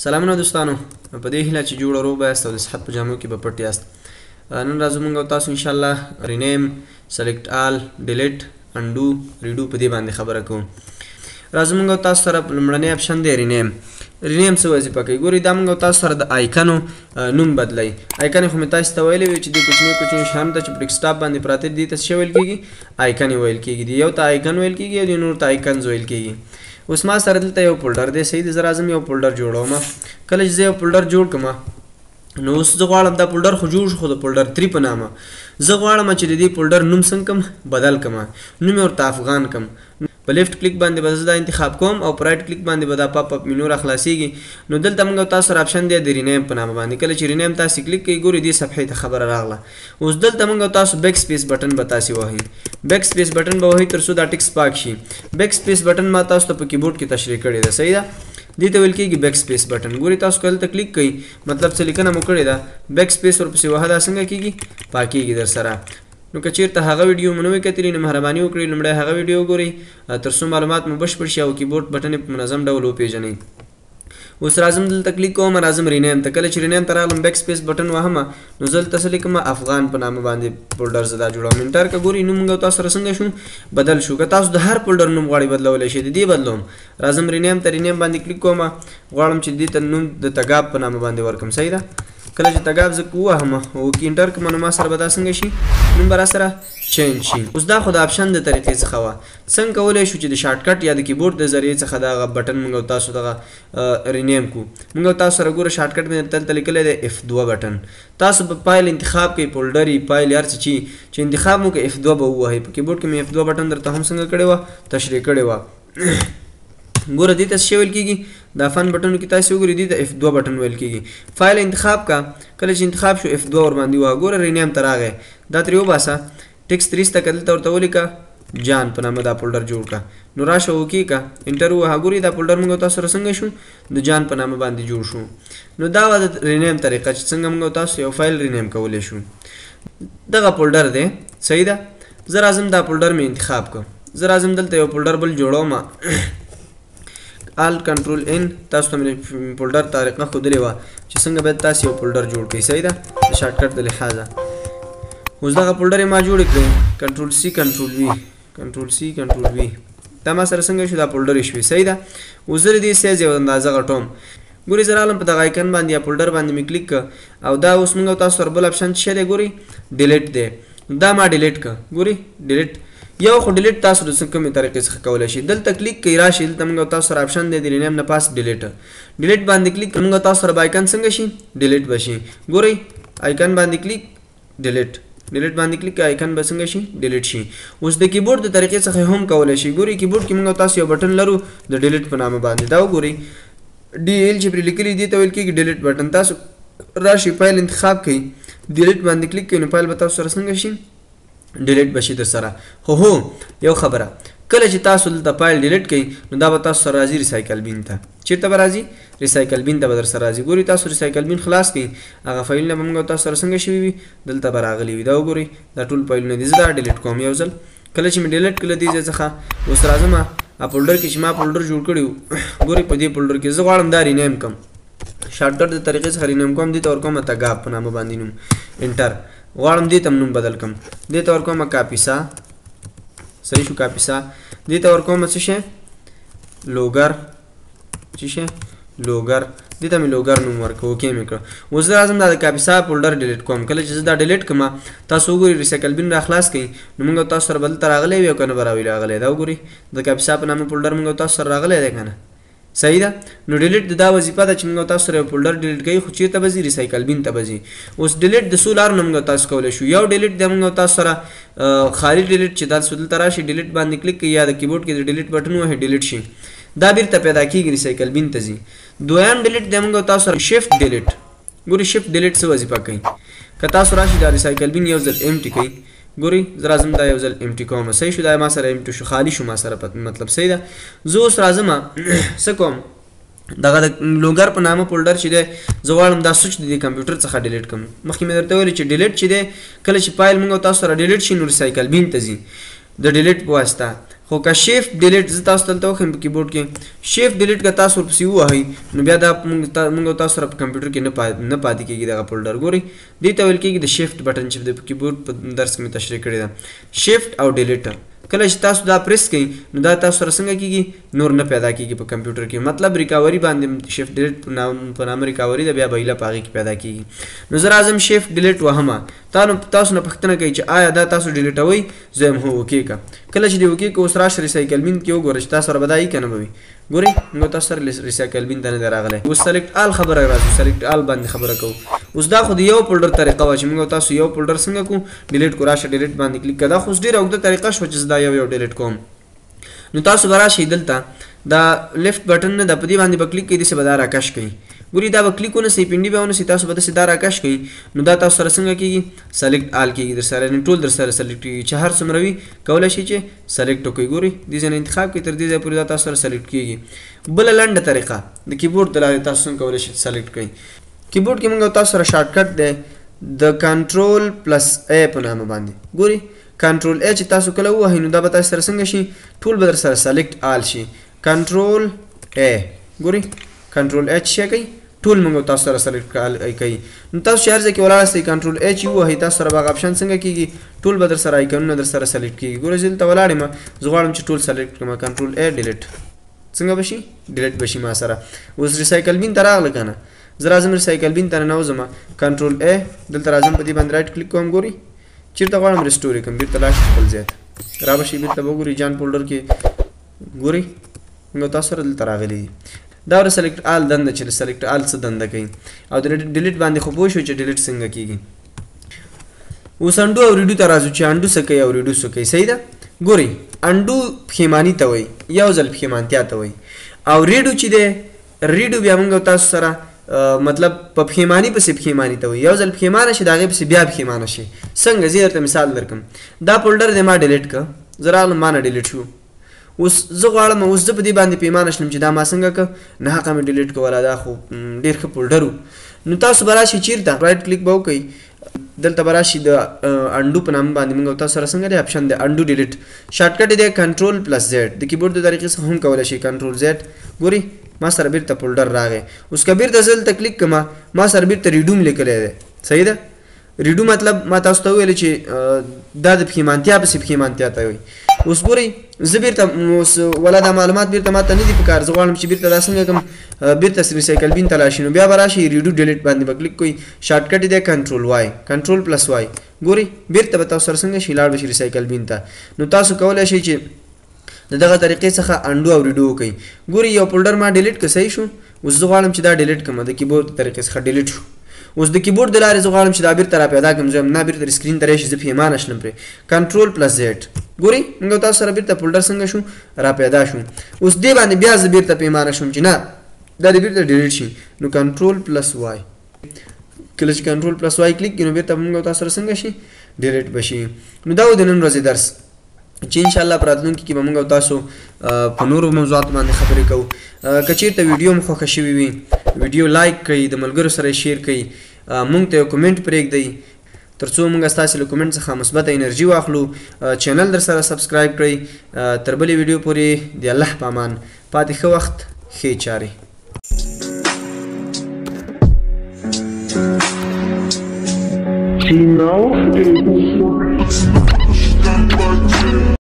سلامونه دوستانو، په دې هیله چې جوړ روغ به یاست او د صحت په جامو کې به پټ یاست. نن راځو موږ او تاسو انشاءالله rename، select all، delete، undo، redo په دې باندې خبره کوو. راځو موږ او تاسو سره لومړنی option دی rename. Rename څه وظیفه کوي؟ ګورئ دا موږ او تاسو سره د آیکنو نوم بدلوي. آیکنې خو مې تاسو ته ویلي وي چې دې کوچنیو کوچنیو شیانو ته چې په ډیسکټاپ باندې پراته دي، دې ته څه ویل کېږي؟ آیکنې ویل کېږي. دي یو ته آیکن ویل کېږي او دې نور ته icons ویل کېږي. اوس ما سره دلته یو folder دی، صحیح دی. زه راځم یو folder جوړوم. کله چې زه یو folder جوړ کړم، نو اوس زه غواړم دا folder خو جوړ شو، خو د folder 3 په نامه زه غواړم چې د دې folder نوم څنګه کړم؟ بدل کړم، نوم یې ورته افغان کړم. په left click باندې به زه دا انتخاب کوم او په right click باندې به دا pop up menu را خلاصېږي. نو دلته موږ تاسو سره option دی د rename په نامه باندې. کله چې rename تاسو کلیک کوئ، ګورئ دې صفحې ته خبره راغله. اوس دلته موږ تاسو backspace button به تاسې وهئ. backspace button به وهئ تر څو دا ټکس پاک شي. backspace button ما تاسو ته په کیبورډ کې تشریح کړې ده، صحیح ده. دې ته ویل کېږي backspace button. ګورئ تاسو که دلته کلیک کوئ، مطلب څه لیکنه مو کړې ده، backspace ورپسې وهه، دا څنګه کېږي؟ پاکېږي در سره. نو که چېرته هغه ویډیو مو نه وي کتلي، نو مهرباني وکړئ لومړی هغه ویډیو وګورئ تر څو معلومات مو بشپړ شي او کیبورډ بټن یې په منظم ډول وپېژنئ. اوس راځم دلته کلیک کوم، راځم rename ته. کله چې rename ته راغلم، backspace button وهم، نو زه دلته څه لیکم؟ افغان په نامه باندې folder زه دا جوړوم. enter که ګورئ نوم موږ تاسو سره څنګه شو؟ بدل شو. که تاسو د هر folder نوم غواړئ بدلولی شئ، د دې بدلوم. راځم rename ته، rename باندې کلیک کوم، غواړم چې دې ته نوم د تګاب په نامه باندې ورکړم، صحیح ده. کله چې تګاب زه ووهم او کې enter کړم، نو ما سره به دا څنګه شي؟ نوم به را سره change شي. اوس دا خو د option د طریقې څخه وه. څنګه کولی شو چې د shortcut یا د کیبورډ د ذریعې څخه دغه بټن موږ او تاسو دغه rename کړو؟ موږ او تاسو سره ګوره shortcut مې درته دلته لیکلی دی F2 بټن. تاسو به فایل انتخاب کړئ، folder یې فایل هر څه چې انتخاب مو کړئ، F2 به ووهئ. په کیبورډ کې مې F2 بټن درته هم څنګه کړې وه؟ تشریح کړې وه. ګوره دې ته څه ویل کېږي؟ دا فن بټنو کې تاسو وګورئ، دې ته F2 بټن ویل کېږي. فایل انتخاب کا، کله چې انتخاب شو F2 ورباندې ووهه. ګوره rename ته راغی، دا ترې وباسه، ټکس ترې ایسته که، دلته ورته ولیکه جان په نامه دا folder جوړ کړه. نو راشه okay که، enter ووهه. ګورئ دا folder موږ تاسو سره څنګه شو؟ د جان په نامه باندې جوړ شو. نو دا وه د rename طریقه چې څنګه موږ تاسو یو فایل rename کولی شو. دغه folder دی، صحیح ده. زه راځم دا folder مې انتخاب کړم. زه راځم دلته یو folder بل جوړوم، Alt Control N. تاسو ته مې folder طریقه ښودلې وه چې څنګه باید تاسو یو folder جوړ کړئ، صحیح ده، د shortcut د لحاظه. اوس دغه folder یې ما جوړ کړی، Control C Control V، Control C Control V. دا ما سره څنګه شو؟ دا folder یې شوې، صحیح ده. اوس زه د دې سایز یو اندازه غټوم. ګورئ زه راغلم په دغه آیکن باندې یا folder باندې مې کلیک کړ، او دا اوس موږ تاسو سره بل option څه دی؟ ګورئ delete دی. دا ما delete کړ. ګورئ delete یو خو delete تاسو د کومې طریقې څخه کولی شئ؟ دلته کلیک کوئ، راشئ دلته موږ تاسو سره option دی د rename نه پاس delete. Delete باندې کلیک، موږ تاسو سره به آیکن څنګه شي؟ Delete به شي. ګورئ آیکن باندې click، delete، delete باندې کلیک، آیکن به څنګه شي؟ Delete شي. اوس د کیبورډ د طریقې څخه هم کولی شئ. ګورئ کیبورډ کې موږ تاسو یو بټن لرو د delete په نامه باندې. دا وګورئ DL چې پرې لیکلي دي ته ویل کېږي delete بټن. تاسو راشئ فایل انتخاب کړئ، delete باندې کلیک کړئ، نو فایل به تاسو سره څنګه شي؟ Delete به شي در سره. خو هو یو خبره، کله چې تاسو دلته فایل delete کړئ، نو دا به تاسو سره راځي recycle bin ته. چېرته به راځي؟ Recycle bin ته به در سره راځي. ګورئ تاسو recycle bin خلاص کړئ، هغه فایلونه به موږ تاسو سره څنګه شوي وي؟ دلته به راغلي وي. دا وګورئ دا ټول فایلونه دي. زه دا delete کوم یو ځل. کله چې مې delete کړل دې ځای څخه، اوس راځم هغه folder کې چې ما folder جوړ کړی و. ګورئ په دې folder کې زه غواړم دا rename کړم. Shortcut د طریقې څخه rename کوم، دې ته ورکوم تګاب په نامه باندې نوم، enter. غواړم دې ته هم نوم بدل کړم، دې ته ورکوم کاپیسا، صحیح شو کاپیسا. دې ته ورکوم څه شی؟ لوګر، څه شی؟ لوګر. دې ته مې لوګر نوم ورکړ، okay مې کړ. اوس زه راځم دا د کاپیسا folder delete کوم. کله چې زه دا delete کړم، تاسو وګورئ recycle bin را خلاص کړئ، نو موږ تاسو سره به دلته راغلی وي او که نه به راغلی؟ دا وګورئ د کاپیسا په نامه folder موږ تاسو سره راغلی دی که نه؟ صحیح ده. نو delete د دا وظیفه ده چې موږ تاسو سره یو folder delete کوي، خو چېرته به ځي؟ Recycle bin ته به ځي. اوس delete د څو لارو نه موږ تاسو کولی شو. یو delete دی موږ تاسو سره خالي delete چې تاسو دلته راشي delete باندې کلیک کړئ یا د کیبورډ کې د delete بټن ووهئ delete شي، دا بیرته پیدا کېږي recycle bin ته ځي. دویم delete دی موږ تاسو سره shift delete. ګورئ shift delete څه وظیفه کوي؟ که تاسو راشي دا recycle bin یو ځل empty کوي. ګورئ زه راځم دا یو ځل empty کوم، صحیح شو، دا ما سره empty شو، خالي شو ما سره، مطلب صحیح ده. زه اوس راځم څه کوم، دغه د لوګر په نامه folder چې دی زه غواړم دا سویچ د دې کمپیوټر څخه delete کړم. مخکې مې درته ویل چې delete چې دی کله چې فایل موږ تاسو سره delete شي، نو recycle bin ته ځي د delete په واسطه. خو که shift delete زه تاسو دلته وښیم په کیبورډ کې shift delete که تاسو ورپسې ووهئ نو بیا دا موږ تاسو سره په کمپیوټر کې نه پاتې کېږي دغه folder. ګورئ دې ته ویل کېږي د shift button چې د کیبورډ په درس کې مې تشریح کړې ده. shift او delete کله چې تاسو دا پریس کړئ نو دا تاسو سره څنګه کېږي نور نه پیدا کېږي په کمپیوټر کې. مطلب recovery باندې shift delete په نامه recovery ده، بیا به ایله په هغې کې پیدا کېږي. نو زه راځم shift delete وهمه. تاسو نه پوښتنه کوي چې آیا دا تاسو ډیلیټوئ؟ زه وایم هو okay که. کله چې دې okay که اوس راشه recycle bin کې وګوره چې تاسو سره به دا یي که نه به وي. ګورئ نو تاسو سره recycle bin ته نه دی راغلی. اوس select all خبره راځو، select all باندې خبره کوو. اوس دا خو د یو folder طریقه وه چې موږ تاسو یو folder څنګه کوو delete کو. راشه delete باندې کلیک کړه. دا خو اوس ډېره اوږده طریقه شوه چې زه دا یو یو delete کوم. نو تاسو به راشئ دلته دا left button نه ده په دې باندې به کلیک کړئ، داسې به دا راکش کړئ. ګوري دا به کلیک ونه سي، پنډي به ونه سي، تاسو به داسې دا راکش کړئ. نو دا تاسو سره څنګه کېږي select all کېږي در سره، یعنې ټول در سره select کېږي چې هر څومره وي کولی شئ چې select وکړئ. ګوري دې ځای نه انتخاب کړئ تر دې ځای پورې دا تاسو سره select کېږي. بله لنډه طریقه د کیبورډ د لارې تاسو څنګه کولی شئ select کړئ. کیبورډ کې موږ تاسو سره shortcut دی د control plus A په نامه باندې. ګوري control A چې تاسو کله ووهئ نو دا به تاسو سره څنګه شي ټول به در سره select all شي. control A ګوري control H شي کوي ټول موږ تاسو سره select کوي. نو تاسو چې هر ځای کې ولاړ یاستئ control H ووهئ تاسو سره به هغه option څنګه کېږي ټول به در سره آیکنونه در سره select کېږي. ګورئ زه دلته ولاړ یم، زه غواړم چې ټول select کړم. control A delete څنګه به شي delete به شي ما سره. اوس recycle bin ته راغله که نه، زه راځم recycle bin ته ننوځم. control A دلته راځم په دې باندې right click کوم. ګورئ چېرته غواړم restore یې کړم، بېرته لاړ شي خپل ځای ته را به شي. بېرته به وګورئ جان folder کې ګورئ نو تاسو سره دلته راغلي دي. دا ور select all دنده چې select all څه دنده کوي او د delete باندې خو پوه شو چې delete څنګه کېږي. اوس undo او redo ته راځو چې undo څه کوي او redo څه کوي. صحیح ده. ګورئ undo پښیماني ته وایي، یو ځل پښیمانتیا ته وایي، او redo چې دی redo بیا موږ تاسو سره مطلب په پښیماني پسې پښیماني ته وایي. یو ځل پښیمانه شي د هغې پسې بیا پښیمانه شي. څنګه؟ زه درته مثال درکړم. دا folder دی ما delete کړ، زه راغلم ما نه delete شو. اوس زه غواړم اوس زه په دې باندې پېمانه شلم چې دا ما څنګه که نه حقه مې delete کوله، دا خو ډېر ښه folder و. نو تاسو به راشئ چېرته right click به وکړئ، دلته به راشي د undo په نامه باندې موږ تاسو سره څنګه دی option دی undo delete. shortcut دی control plus Z، د کیبورډ د طریقې څخه هم کولی شئ control Z. ګورئ ما سره بېرته folder راغی. اوس که بېرته زه دلته کلیک کړم ما سره بېرته redo م لیکلی دی. صحیح ده. redo مطلب ما تاسو ته وویل چې دا د پښیمانتیا پسې پښیمانتیا ته وایي. اوس ګورئ زه بېرته اوس ولا دا معلومات بېرته ما ته نه دي په کار، زه غواړم چې بېرته دا څنګه کړم بېرته recycle bin ته لاړ شي. نو بیا به راشي redo delete باندې به کلیک کوئ، shortcut دی control Y، control plus Y. ګورئ بېرته به تاسو سره څنګه شي لاړ به شي recycle bin ته. نو تاسو کولی شئ چې د دغه طریقې څخه undo او redo وکړئ. ګورئ یو folder ما delete کړ، صحیح شو. اوس زه غواړم چې دا delete کړم، د کیبورډ د طریقې څخه delete شو. اوس د کیبورډ د لارې زه غواړم چې دا بېرته را پیدا کړم، زه وایم نه بېرته screen ته راشي، زه پښیمانه شلم پرې. control plus Z. ګورئ موږ تاسو سره بېرته folder څنګه شو را پیدا شو. اوس دې باندې بیا زه بېرته پښیمانه شوم چې نه دا دې بېرته delete شي. نو control plus Y، کله چې control plus Y کلیک کړي نو بېرته موږ تاسو سره څنګه شي delete به شي. نو دا و د نن ورځې درس چې انشاءالله په راتلونکي کې به موږ تاسو په نورو موضوعاتو باندې خبرې کوو. که چېرته ویډیو مو خوښه شوې وي ویډیو like کړئ، د ملګرو سره یې share کړئ، موږ ته یو comment پرېږدئ تر څو موږ ستاسې له comment څخه مثبته انرژي واخلو. channel در سره subscribe کړئ. تر بلې ویډیو پورې د الله په امان. پاتې ښه وخت، ښې چارې. Now.